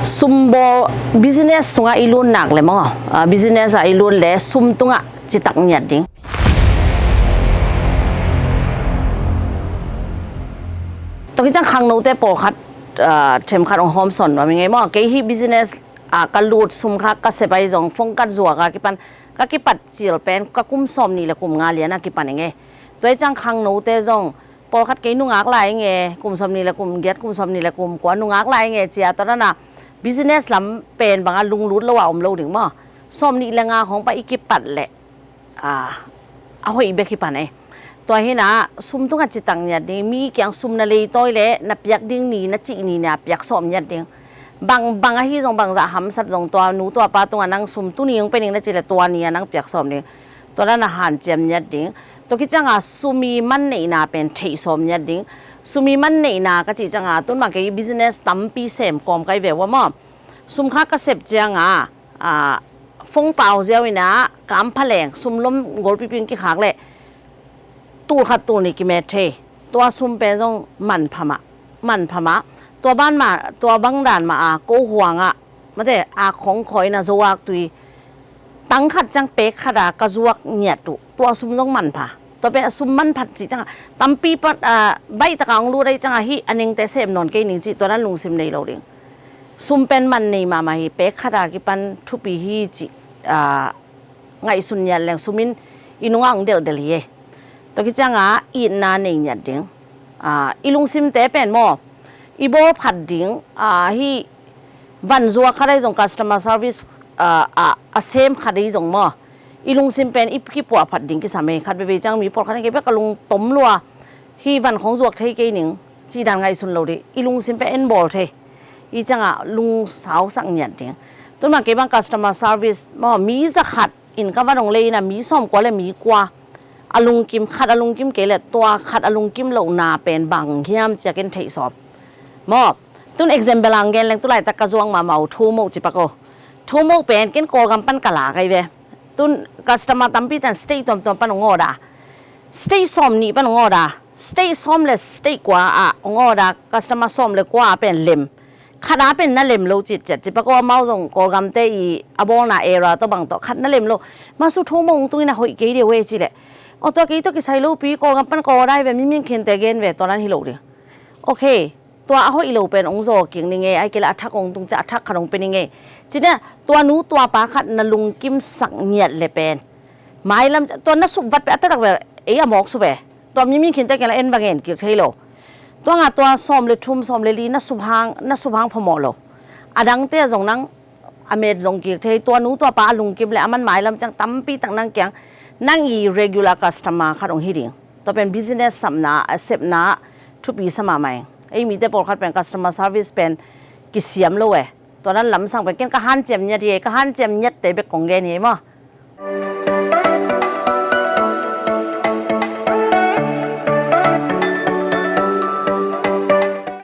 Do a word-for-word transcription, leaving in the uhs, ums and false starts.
Sumbawl business sungah i lut nak le maw, ah, business ah i lut le sum tungah citak ngiat ding. Tua kiciang khangnote pawlkhat, ah, themkhat hong hawmsawn nuam ing ei maw. Kei hih business ah ka lut sum kha ka sep ahi zong phone ka zuak a kipan ka kipat cil pen ka kum sawm nih le kum nga lian a kipan ing ei. Tua hi ciang khangnote zong pawlkhat kei nungak lai ing e, kum sawm nih le kum giat, kum sawm nih le kum kua nungak lai ing e cia, tua dan a business lam pen bang a lunglut lo a om lo ding maw. Sawm nih le nga khong pa i kipat leh, ah, a hoih bek hi pan e. Tua hi na sum tungah citak ngiat ding, mi kiang sum na leitawi leh na piak ding ni, na cih ni na piak sawm ngiat ding. Bang, bang ahi zong, bangzah hamsat zong, tua nu tua pa tungah nang sum tuni hong pia ning na cih leh tua ni a nang piak sawm ding. Tua dan a hanciam ngiat ding. Tua kiciang a sum i man neihna pen theih sawm ngiat ding. Sum i man neihna ka cih ciang a tun bang kei business tampi sem kawm ka hi ve ua maw. Sum kha ka sep ciang a, ah, phone pau ziau in a kampha leng sum lom golpipi in kikhak leh tul khat tul nih kimet thei. Tua sum pen zong manpha mah, manpha mah. Tua ban mah, tua bang dan mah a ko huang ah mate a khong khawi in a zo ak tui tang khat ciang pek khat a ka zuak ngiat uh, tua sum zong manpha. Tua pen a sum manphat cih ciang a tampi pan, ah, baih tak a hong lut ahi ciang a hih a nengte sem nawn kei ning cih tua dan lungsim nei lo ding. Sum pen man nei mahmah hi, pek khat a kipan thupi hi cih, ah, ngaihsun ngiat leng sum in i nungah hong delhdel hi e. Tua kiciang a itna nei ngiat ding. Ah, i lungsimte pen maw, i bawl phat ding, ah, hih van zuak khat ahi zong customer service, ah, ah, a sem khat ahi zong maw, i lungsim pen i kipuah phat ding kisam e. Khat veivei ciang mi pawlkhat in kei bek ka lungtom lua, hih van khong zuak thei kei ning cih dan ngaihsun lo dih, i lungsim pen en bawl thei. I ciang a lungsausak ngiat ding. Tun bang kei bang customer service maw, mi za khat in ka van hong lei in a mi sawm kua le mi kua a lungkim, khat a lungkim kei leh tua khat a lungkim lohna pen bang hiam cia ken theih sawm maw. Tun example a hong gen leng tu laitak ka zuak mahmah uh Thu Mok ci pak o. Thu Mok pen ken Kawlgam pan ka lak ahi ve. Tun customer tampi tan state tuamtuam pan hong order, state sawm nih pan hong order, state sawm le state kua ah hong order, customer sawm le kua ah pen lem. Khat a pen na lem lo citciat ci pak o, amau zong Kawlgamte i a bawlna area tawh bang tawh khat na lem lo. Masu Thu Mok hong tung in a hoih kei deuh e ci leh, aw tua kei tawh kisai lopi Kawlgam pan ka order ahi ve, mi min khinte gen ve, tua nan hi lo ding. Okay. Tua a hoih lo pen hong zaw kik ning ei, ahih kei leh a thak hong tung ciang a thak khat hong pia ning ei. Ci na tua nu tua pa khat na lungkimsak ngiat leh pen mailam tua na sup vat pen a taktak ve, ei a mawk sup e. Tua mi min khinte ken la en bang en kik thei lo. Tua nga tua sawm le thum sawm le li na sup hang, na sup hang phamawh lo. A dangte zong nang a met zong kik thei, tua nu tua pa a lungkim leh a man mailam ciang tampi tak nang kiang nang i regular customer khat hong hi ding. Tua pen business sapna, a sepna thupi sa mahmah ing. Ei mite pawlkhat pen customer service pen kisiam lo e. Tua nan lamsang pen ken ka hanciam ngiat hi e, ka hanciam ngiatte bek kong gen hi e maw.